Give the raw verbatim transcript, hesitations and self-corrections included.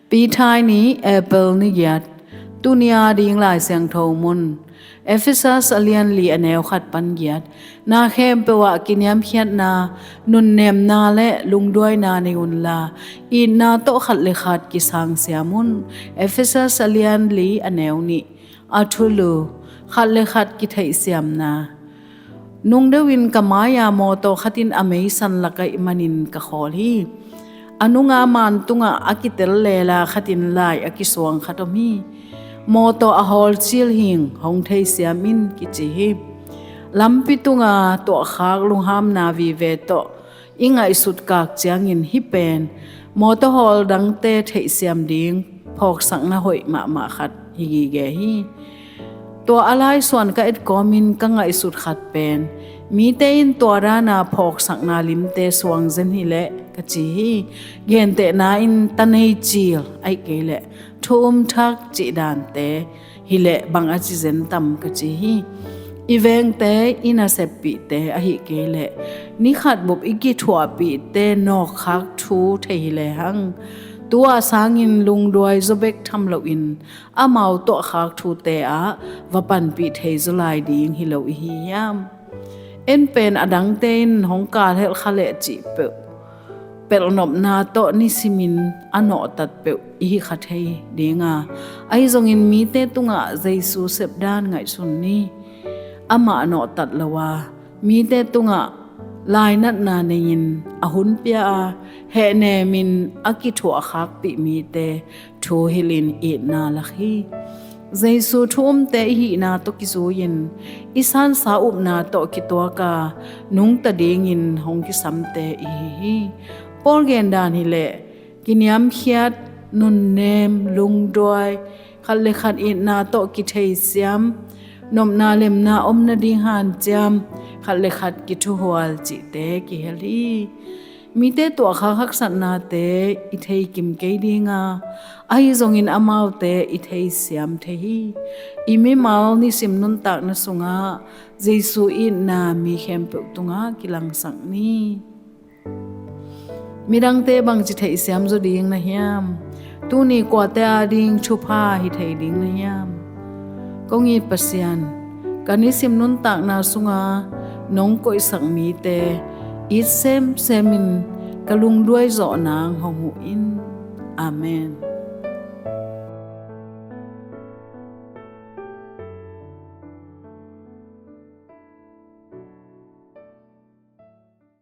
Pi Thai ni, April ni giat. Tuni a ding Lai Siangtho mun, Efesas a lian li a neu khat pan giat. Na khempeuh ah kiniamkhiatna, nunnemna le lungduaina nei unla, itna tawh khat le khat kisangsiam un. Efesas a lian li a neu nih. A thulu, khat le khat kitheihsiamna. Nungdeuh in ka mai-a mawtaw khat in a meisan lak ahih manin ka khawl hi. A nunga man tungah a kitel lela khat in lai a kisuang khat om hi. Mawtaw a hawl cil hing, hong theisiam in, kici hi. Lampi tunga tuahkhak lunghamna vive tawh i ngaihsut kak ciangin hih pen mawtaw hawl dangte theihsiam ding phawksakna hoih mahmah khat hi gige hi. Tua a laisuan ka etkawmin ka ngaihsut khat pen, mite in tua dana phawksakna limte suang zen hileh ka ci hi. Gentehna in tanei cil ahih kei leh thu um thak cih dante hileh bang a ci zen tam ka ci hi. I vengte, i naseppihte ahih kei leh ni khat bup i kithuahpihte nawkkhak thu thei hi lehang, tu-a sangin lungduai zaw bek tham loin amau tuahkhak thute ah va panpih thei zaw lai ding hi lo i hi hiam? En pen a dangte in hong kalhelh kha leh cih peuh pelhnopna tawh nisimin a nawhtat peuh i hi kha thei dinga, ahi zongin mite tungah Jesu sepdan ngaihsun ni. Amah nawhtat lo a, mite tungah lainatna nei-in a hun pia a, hehnemin a kithuahkhakpih mite thu hilhin itna lak hi. Jesu thu umte i hihna tawh kizui-in i sansa upna tawh kituaka nungta dingin hong kisamte i hi hi. Paul gendan hileh kiniamkhiat, nunnem, lungduai, khat le khat itna tawh kitheisiam, nopna lemna om nading hanciam, khat le khat kithuhual cihte kihel hi. Mite tuahkhak haksatnate i theikim kei dinga, ahi zongin amaute i theisiam thei hi. I mimal nisim nuntakna sungah Jesu itna mi khempeuh tungah kilangsak ni. Midangte bangci theihsiam zaw ding na hiam? Tuni kuate ading thupha hi thei ding na hiam? Kong it Pasian, ka nisim nuntakna sunga nong koihsak mite it semsemin ka lungduai zawh nang hong huh in. Amen.